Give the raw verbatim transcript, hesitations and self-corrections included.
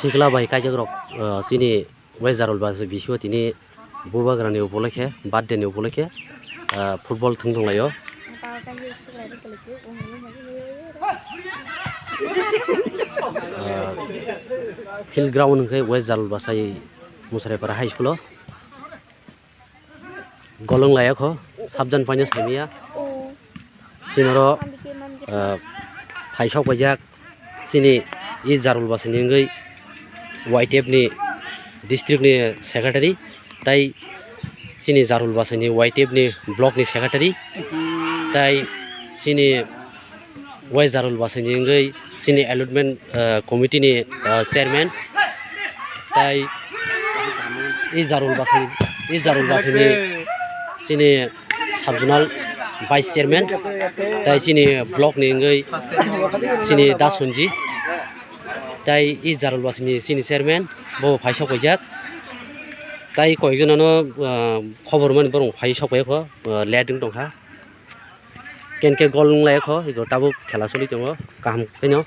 Tikla bai kaijak rok, ah, chini West Jarulbasa bisio tini bubagrani upolokhe, birthday ni upolokhe, ah, football thwng thwnglaio. Ah, field ground hwnkhe West Jarulbasa Musaripara High School o. Golong laiya kho, sabjan paina saimaya. Chini oro, ah, phaisok paijak, chini e Jarulbasani wngwi Y T F ni district ni secretary, tai chini Jarulbasani Y T F ni block ni secretary, tai chini West Jarulbasani wngwi chini allotment, ah, committee ni, ah, chairman, tai e Jarulbasani, e Jarulbasani chini sub zonal vice chairman, tai chini block ni wngwi chini Dasonji, tai e Jarulbasani chini chairman, bo phaisok paijak, tai koyekjono, ah, khobor mani borok phaisok paikho, ah, late wng tongkha. Ken ke gol wng lai kho, ego tabuk khela choli tongo, kaham khe no.